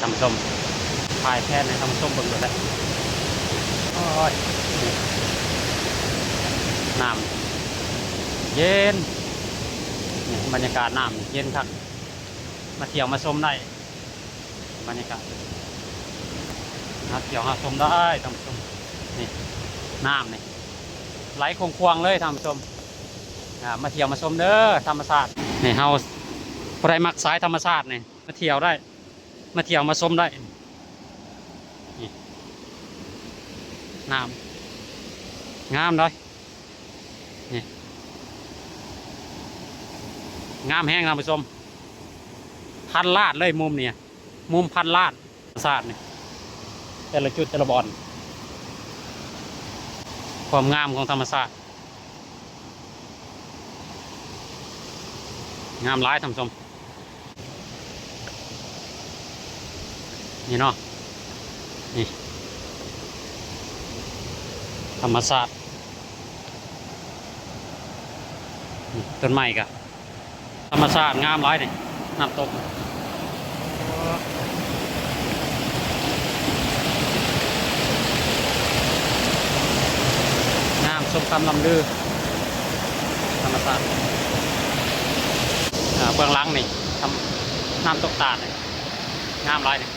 ທ່ານຜູ້ຊົມ ຖ່າຍແພນໃຫ້ທ່ານຜູ້ຊົມເບິ່ງໂລດແຫຼະ. ໂອ້ຍ ນີ້ ນ້ຳເຢັນ ນີ້ ບັນຍາກາດນ້ຳເຢັນຄັກ ມາທ່ຽວມາຊົມໄດ້ ບັນຍາກາດ ມາທ່ຽວມາຊົມໄດ້ທ່ານຜູ້ຊົມ. ນີ້ ນ້ຳນີ້ ໄຫຼຂວາງໆເລີຍທ່ານຜູ້ຊົມ ອ່າ ມາທ່ຽວມາຊົມເດີ ທຳມະຊາດ. ນີ້ ເຮົາ ຜູ້ໃດມັກສາຍທຳມະຊາດນີ້ ມາທ່ຽວໄດ້ ມາທ່ຽວມາຊົມໄດ້. ນີ້ ນ້ຳ ງາມເດ້ ນີ້ ງາມແຮງທ່ານຜູ້ຊົມ ພັນລ້ານເລີຍ ມຸມນີ້ ມຸມພັນລ້ານ ທຳມະຊາດນີ້ ແຕ່ລະຈຸດແຕ່ລະບ່ອນ ຄວາມງາມຂອງທຳມະຊາດ ງາມຫຼາຍທ່ານຜູ້ຊົມ. ນີ້ເນາະ ນີ້ ທຳມະຊາດ ນີ້ ຕົ້ນໄມ້ກະ ທຳມະຊາດງາມຫຼາຍນີ້ ນ້ຳຕົກ ງາມສົມຄຳລ່ຳລື ທຳມະຊາດ. ອ່າ ເບື້ອງຫຼັງນີ້ ນ້ຳຕົກຕາດ ງາມຫຼາຍນີ້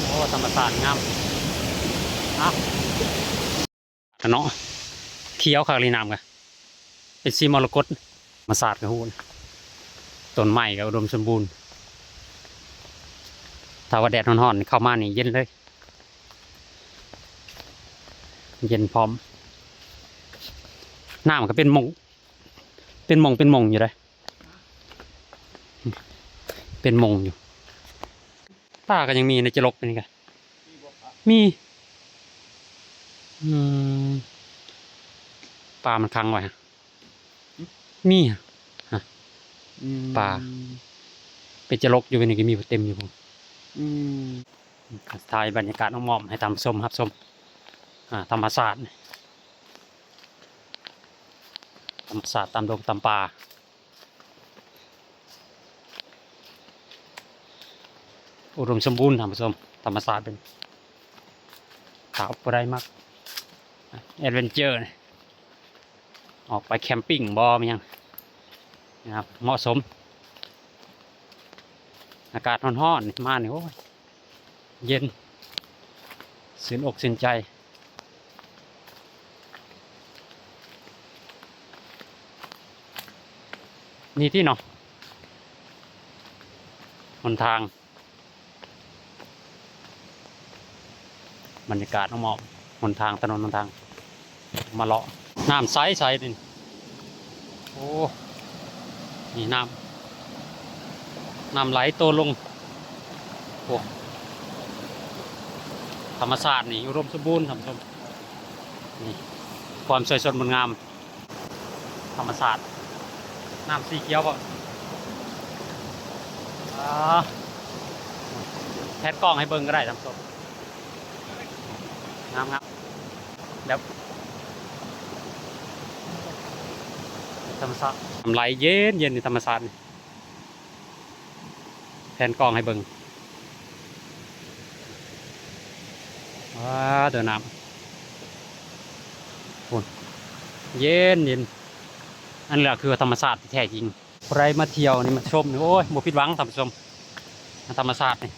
ໂອ້ ທຳມະຊາດງາມ ເນາະ ຂຽວຄັກອີ່ຫຼີ ນ້ຳກະເປັນສີມໍລະກົດ ທຳມະຊາດກະຮູ້ ຕົ້ນໄມ້ກະອຸດົມສົມບູນ ຖ້າວ່າແດດຮ້ອນໆ ເຂົ້າມານີ້ເຢັນເລີຍ ເຢັນພ້ອມ ນ້ຳກະເປັນໝ່ອງ ເປັນໝ່ອງ ເປັນໝ່ອງຢູ່ເດ້ ເປັນໝ່ອງຢູ່ ປາກະຍັງມີໃນຈະລົກນີ້ກະ ມີ ອືມ ປາມັນຂັງໄວ້ ມີ ອືມ ປາ ເປັນຈະລົກຢູ່ ນີ້ກະມີເຕັມຢູ່ ອືມ ຖ່າຍບັນຍາກາດອ້ອມໆ ໃຫ້ທ່ານຜູ້ຊົມຮັບຊົມ ອ່າ ທຳມະຊາດ ທຳມະຊາດຕາມດົງຕາມປ່າ ອຸດົມສົມບູນທ່ານຜູ້ຊົມ ທຳມະຊາດເປັນ ຖ້າຜູ້ໃດມັກແອັດເວັນເຈີ ອອກໄປແຄມປິງບໍ່ ແມ່ນຫຍັງ ເໝາະສົມ ອາກາດຮ້ອນໆ ມານີ້ ໂອ້ຍ ເຢັນ ຊື່ນອົກຊື່ນໃຈ ນີ້ຕິເນາະ ຫົນທາງ ບັນຍາກາດອ້ອມໆ ຫົນທາງ ຖະໜົນຫົນທາງ ມາເລາະ ນ້ຳໃສໆ ນີ້ ໂອ້ ນີ້ນ້ຳ ນ້ຳໄຫຼໂຕລົງ ໂອ້ ທຳມະຊາດນີ້ອຸດົມສົມບູນທ່ານຜູ້ຊົມ ນີ້ ຄວາມສວຍສົດງົດງາມ ທຳມະຊາດ ນ້ຳສີຂຽວບໍ່ ອ່າ ແພນກ້ອງໃຫ້ເບິ່ງກະໄດ້ທ່ານຜູ້ຊົມ ງາມໆ ແບບທຳມະຊາດ ນ້ຳໄຫຼເຢັນໆ ນີ້ທຳມະຊາດນີ້ ແພນກ້ອງໃຫ້ເບິ່ງ ວ້າ ໂຕນ້ຳ ໂອ້ ເຢັນໆ ອັນນີ້ລະຄືທຳມະຊາດທີ່ແທ້ຈິງ ຜູ້ໃດມາທ່ຽວນີ້ມາຊົມນີ້ ໂອ້ຍ ບໍ່ຜິດຫວັງທ່ານຜູ້ຊົມ ທຳມະຊາດນີ້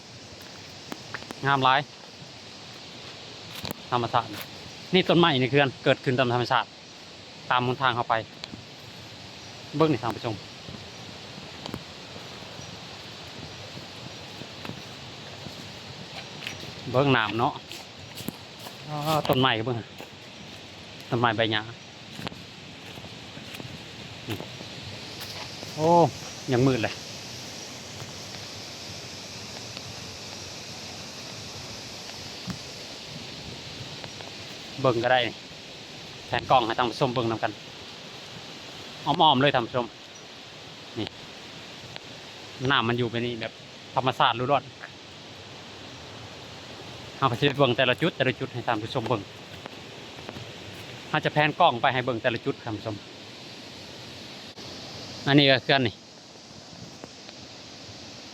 ງາມຫຼາຍ ທຳມະຊາດ ນີ້ຕົ້ນໄມ້ນີ້ຄືກັນ ເກີດຂຶ້ນຕາມທຳມະຊາດ ຕາມຫົນທາງເຮົາໄປ ເບິ່ງນີ້ທ່ານຜູ້ຊົມ ເບິ່ງນ້ຳເນາະ ອ້າ ຕົ້ນໄມ້ກະເບິ່ງ ຕົ້ນໄມ້ໃບຫຍ້າ ໂອ້ ຍັງມືດເລີຍ ເບິ່ງກະໄດ້ ແພນກ້ອງໃຫ້ທ່ານຜູ້ຊົມເບິ່ງນຳກັນ ອ້ອມໆເລີຍທ່ານຜູ້ຊົມ ນີ້ ນ້ຳມັນຢູ່ແບບນີ້ ແບບທຳມະຊາດລ້ວນໆ ເຮົາກະຊິໄປເບິ່ງແຕ່ລະຈຸດ ແຕ່ລະຈຸດໃຫ້ທ່ານຜູ້ຊົມເບິ່ງ ເຮົາຈະແພນກ້ອງໄປໃຫ້ເບິ່ງແຕ່ລະຈຸດທ່ານຜູ້ຊົມ ອັນນີ້ກະເຂື່ອນນີ້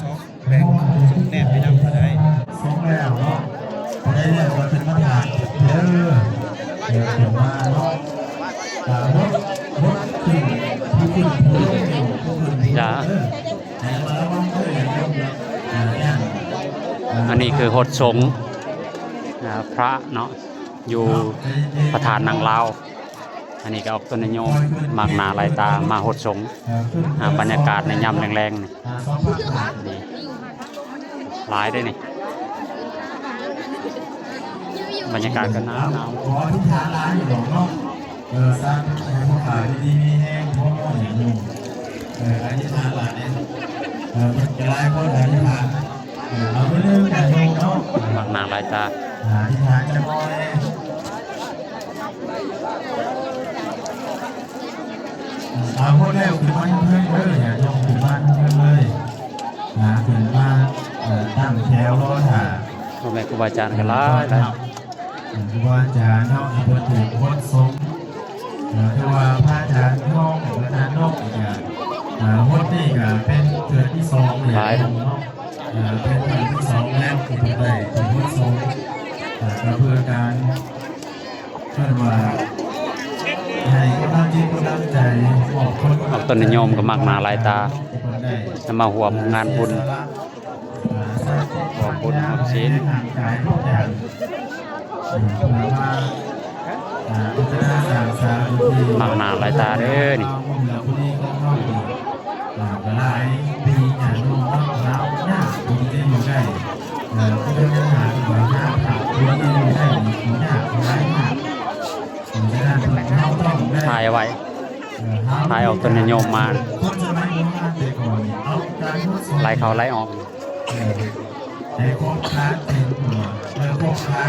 ສອງ ແບກ ແນບໄປນຳກໍໄດ້ ສົງແລ້ວເນາະ ຜູ້ໃດແລ້ວກໍຂຶ້ນມາຖາມເດີ ເດີຂຶ້ນມາເນາະ ກະຫົດ ຫົດຂຶ້ນ ຜູ້ຂຶ້ນຜູ້ລົງ ຜູ້ຂຶ້ນຜູ້ລົງເດີ ໃຫ້ລະມັດລະວັງເດີ ຢ່າລົງເນາະ ອ່າ ອັນນີ້ຄືຫົດສົງ ອ່າ ພະເນາະ ຢູ່ພະທາດນາງລາວ. ອັນນີ້ກໍອອກຕົນນິຍົມ ມັກໜ້າຫຼາຍຕາ ມາຫົດສົງ ອ່າ ບັນຍາກາດໃນຍາມແລງໆ ນີ້ ນີ້ ຫຼາຍເດ້ນີ້ ບັນຍາກາດກໍໜາວໆ ບໍ່ອະທິຖານຫຼາຍຢູ່ດອກເນາະ ເອີ ສາທຸ ໃຫ້ພວກຂ້າຢູ່ດີມີແຮງ ພໍ່ນ້ອຍຢູ່ ເອີ ອະທິຖານຫຼາຍເດ້ ເອີ ເພິ່ນກໍຫຼາຍຄົນອະທິຖານ ເອີ ເອົາໄປເລີຍ ຍາດໂຍມເນາະ ມັກໜ້າຫຼາຍຕາ ອາ ອະທິຖານຈັກໜ່ອຍ ອາ ຫົດແລ້ວຂຶ້ນມາເທິງເດີ ຍາດໂຍມຂຶ້ນມາເທິງເລີຍ ອາ ຂຶ້ນມາ ເອີ ຕັ້ງແຖວລໍຖ້າ ພໍ່ແມ່ຄູບາອາຈານກໍຫຼາຍ ເອີ ຄຣູບາອາຈານເນາະ ເພິ່ນຖືກຫົດສົງ ເອີ ຄືວ່າພະອາຈານທອງ ອາຈານນົກ ກໍ ອາ ຫົດນີ້ກໍເປັນເທື່ອທີສອງແລ້ວເນາະ ເອີ ເປັນຄັ້ງທີສອງແລ້ວທີ່ເພິ່ນໄດ້ຖືກຫົດສົງ ເອີ ກໍເພື່ອການ ເພິ່ນວ່າໃຫ້ກຳລັງຈິດກຳລັງໃຈ ອອກຕົນນິຍົມກໍມັກໜ້າຫຼາຍຕາ ນຳມາຮ່ວມງານບຸນ ຮ່ວມບຸນຮ່ວມສິນ ຮ່າງກາຍທຸກຢ່າງ ເອີ ເພື່ອມາ ອ່າ ພັດທະນາສ້າງສາ ມັກໜ້າຫຼາຍຕາເດີນີ້ ເອີ ກໍຫຼາຍປີຍາດໂຍມເນາະ ຍາກທີ່ຈະຢູ່ໄດ້ ເອີ ກໍເປັນບັນຫາທີ່ວ່າຍາກທີ່ຈະຢູ່ໄດ້ນີ້ ຍາກຫຼາຍຍາກ ເພາະສະນັ້ນເຮົາຕ້ອງໄດ້ ຖ່າຍເອົາໄວ້ ເອີ ຖ່າຍອອກຕົນຍາດໂຍມມາ ຄົນສະໄໝໂບຮານແຕ່ກ່ອນນີ້ ເອົາການຫົດສົງ ໄລ່ເຂົ້າໄລ່ອອກ ເອີ ໃຫ້ຄົບຄາເຕັມຫົວ ເອີ ຄົບຄາ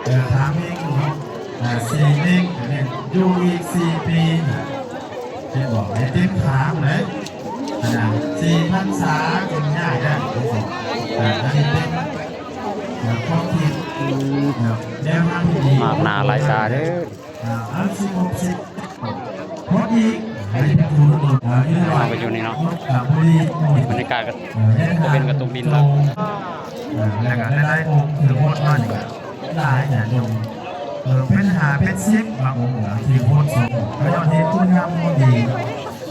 ເອີ ຄາເມັງເນາະ ອ່າ ສີ່ເມັງ ກໍແມ່ນຢູ່ອີກສີ່ປີ ເຫັນບໍ່ ໃຫ້ເຕັມຂາພຸ້ນເດ້ ອັນນັ້ນ ສີ່ພັນສາຈຶ່ງຍ້າຍໄດ້ ເຫັນບໍ່ ອ່າ ອັນນີ້ເປັນ ເອີ ຄວາມຄິດ ເອີ ແນວທາງທີ່ດີ ມາກໜ້າຫຼາຍຕາເດີ ອ່າ ອັນສິບຫົກສິບ ພໍດີໃຫ້ເປັນຜູ້ ເອີ ຢູ່ໃນວັດ ເຮົາກໍຢູ່ນີ້ເນາະ ອ່າ ພໍດີ ບັນຍາກາດກໍ ເອີ ຕະເວັນກໍຕົກດິນແລ້ວ ເອີ ແລ້ວກໍຫຼາຍໆອົງຖືກຫົດມານີ້ກໍຫຼາຍຍາດໂຍມ ເອີ ເປັນຫ້າເປັນສິບບາງອົງທີ່ຫົດສົງ ກໍຍ້ອນເຫັນຄຸນງາມຄວາມດີ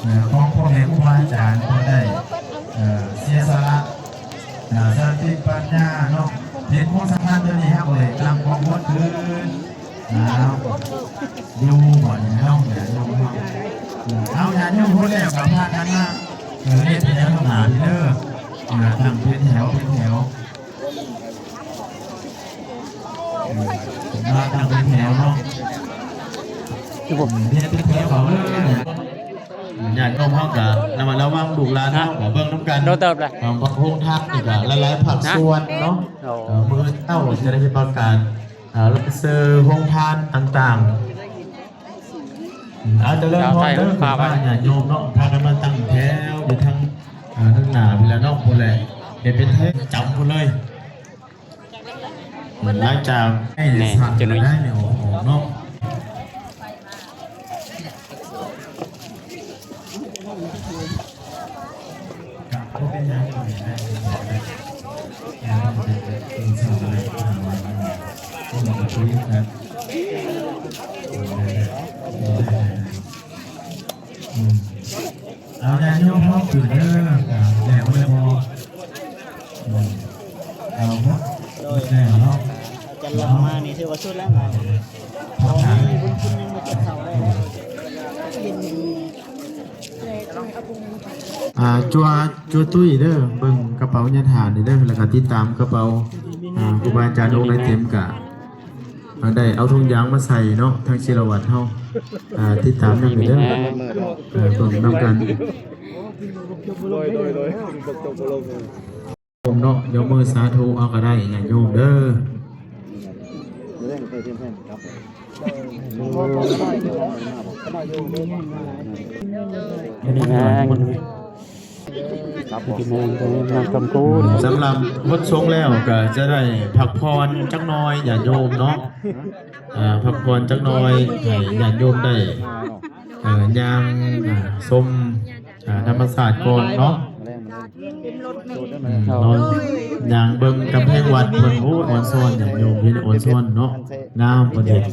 ເອີ ຂອງພໍ່ແມ່ຄູບາອາຈານ ເພິ່ນໄດ້ ເອີ ເສຍສະຫຼະ ອ່າ ສະຕິປັນຍາເນາະ ເຫັນຄວາມສຳຄັນຕົວນີ້ ເຮົາກໍເລີຍນຳຄວາມຮູ້ຄືນ ເອົາ ຢູ່ບ່ອນເຮົາ ຍາດໂຍມເຮົາ ເອົາ ຍາດໂຍມພຸ້ນແລ້ວກໍພາກັນມາ ເອີ ເຮັດແຖວທາງໜ້າພີ້ເດີ ອ່າ ຕັ້ງເປັນແຖວ ເປັນແຖວ ມາຕັ້ງເປັນແຖວເນາະ ເຮັດເປັນແຖວເຂົ້າເລີຍ ຍາດໂຍມເຮົາກໍລະມັດລະວັງ ລູກຫຼານເຮົາກໍເບິ່ງນຳກັນ ໂດນເຕີບແຫຼະ ເອີ ໂຮງທານນີ້ກໍຫຼາຍໆພາກສ່ວນເນາະ ເອີ ມື້ເຊົ້າຈະໄດ້ປະກາດ ເອີ ລາຍຊື່ໂຮງທານຕ່າງໆ ເອົາ ຈະເລີນພອນເດີ ຍາດໂຍມເນາະ ພາກັນມາຕັ້ງແຖວຢູ່ທາງ ເອີ ທາງໜ້າພຸ້ນແຫຼະເນາະ ພຸ້ນແຫຼະ ເຮັດເປັນແຖວຈຳພຸ້ນເລີຍ ຫຼັງຈາກ ແນ່ ຈະໜຸ່ຍ ໄດ້ແລ້ວເນາະ ເອົາຍາດໂຍມເຮົາຂຶ້ນເດີ ອ່າ ແລ້ວບໍ່ ເອົາເນາະ ແລ້ວເນາະ ຈະລອງມານີ້ຖືວ່າສຸດແລ້ວ ມານີ້ ເອົາ ມີບຸນຄຸນຍັງມາກິນເຂົ້າໄດ້ ອ່າ ຈົວ ຈົວຕຸ້ຍເດີ ເບິ່ງກະເປົາຍາທ່ານນີ້ເດີ ແລ້ວກະຕິດຕາມກະເປົາ ອ່າ ຄູບາອາຈານອົງໃດເຕັມກະ ອ່າ ໄດ້ເອົາຖົງຢາງມາໃສ່ເນາະ ທາງສິລະວັດເຮົາ ອ່າ ຕິດຕາມນຳເດີ ເອີ ເບິ່ງນຳກັນ ໂດຍ ໂດຍ ໂດຍ ໂຍມເນາະ ຍົກມືສາທຸເອົາກໍໄດ້ຍາດໂຍມເດີ ສຳລັບຫົດສົງແລ້ວກໍຈະໄດ້ພັກຜ່ອນຈັກໜ່ອຍຍາດໂຍມເນາະ ອ່າ ພັກຜ່ອນຈັກໜ່ອຍໃຫ້ຍາດໂຍມໄດ້ ເອີ ຍ່າງ ອ່າ ຊົມ ອ່າ ທຳມະຊາດກ່ອນເນາະ. ອືມ ເນາະ ຍ່າງເບິ່ງກຳແພງວັດເພິ່ນ ໂອ້ຍ ອ່ອນຊອນ ຍາດໂຍມເຫັນອ່ອນຊອນເນາະ ງາມເພິ່ນເຮັດ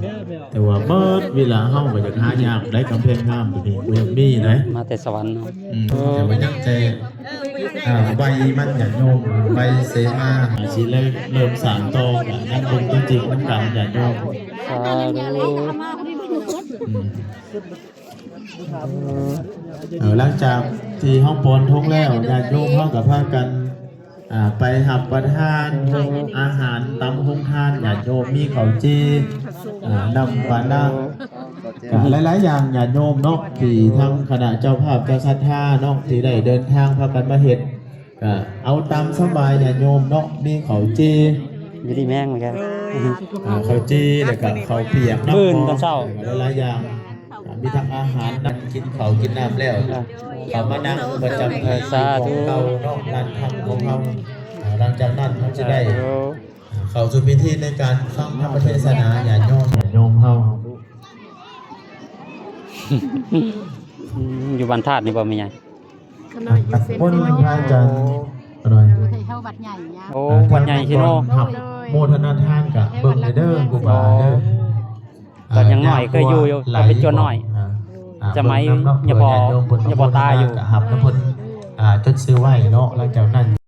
ແຕ່ວ່າເບິດເວລາເຮົາກໍຢາກຫາຍາກໄດ້ກຳແພງງາມແບບນີ້ ບໍ່ຢາກມີໄດ໋ ມາແຕ່ສະຫວັນເນາະ ອືມ ແຕ່ວ່າຍັງແຕ່ ອ່າ ໃບມັນ ຍາດໂຍມ ໃບເສມາ ຊິເລີ່ມ ເລີ່ມສ້າງຕໍ່ ກໍຍັງເບິ່ງຕົວຈິງນຳກັນ ຍາດໂຍມ ສາທຸ ອືມ ເອີ ຫຼັງຈາກທີ່ເຮົາປ່ອນທົງແລ້ວ ຍາດໂຍມເຮົາກໍພາກັນ ອ່າ ໄປຮັບປະທານອາຫານຕາມໂຮງທານ ຍາດໂຍມ ມີເຂົ້າຈີ່ ອ່າ ນ້ຳປານາ ກໍຫຼາຍໆຢ່າງ ຍາດໂຍມເນາະ ທີ່ທາງຄະນະເຈົ້າພາບເຈົ້າສັດທາເນາະ ທີ່ໄດ້ເດີນທາງພາກັນມາເຮັດ ກໍເອົາຕາມສະບາຍຍາດໂຍມເນາະ ມີເຂົ້າຈີ່ ຢູ່ດີມີແຮງເໝືອນກັນ ອ່າ ເຂົ້າຈີ່ ແລ້ວກໍເຂົ້າປຽກນຳ ມື້ອື່ນຕອນເຊົ້າ ແລ້ວກໍຫຼາຍໆຢ່າງ ອ່າ ມີທັງອາຫານນຳ ກິນເຂົ້າກິນນ້ຳແລ້ວ ອ່າ ກໍມານັ່ງປະຈຳທີ່ ເອີ ສາທຸ ຂອງເກົ່າເນາະ ລານທຳຂອງເຮົາ ອ່າ ຫຼັງຈາກນັ້ນເຮົາຈະໄດ້ ສາທຸ ເຂົ້າສູ່ພິທີໃນການຟັງທຳເທສະໜາ ຍາດໂຍມ ຍາດໂຍມເຮົາ ອືມ ຢູ່ບ້ານທາດນີ້ບໍ່ແມ່ໃຫຍ່? ຂະນ້ອຍຢູ່ເຊນ ບົນພະອາຈານຂະນ້ອຍ ຢູ່ໄທເຮົາວັດໃຫຍ່ຍາ ໂອ້ ວັດໃຫຍ່ຊິເນາະ ຮັບໂມທະນາທານກະເບິ່ງເດີ ຄູບາເດີ ຕອນຍັງນ້ອຍເຄີຍຢູ່ ເປັນໂຈນນ້ອຍ ອ່າ ສະໄໝຍາພໍ່ ຍາພໍ່ຕາຢູ່ ກະຮັບນຳເພິ່ນ ອ່າ ຈົດຊື່ໄວ້ເນາະ ຫຼັງຈາກນັ້ນ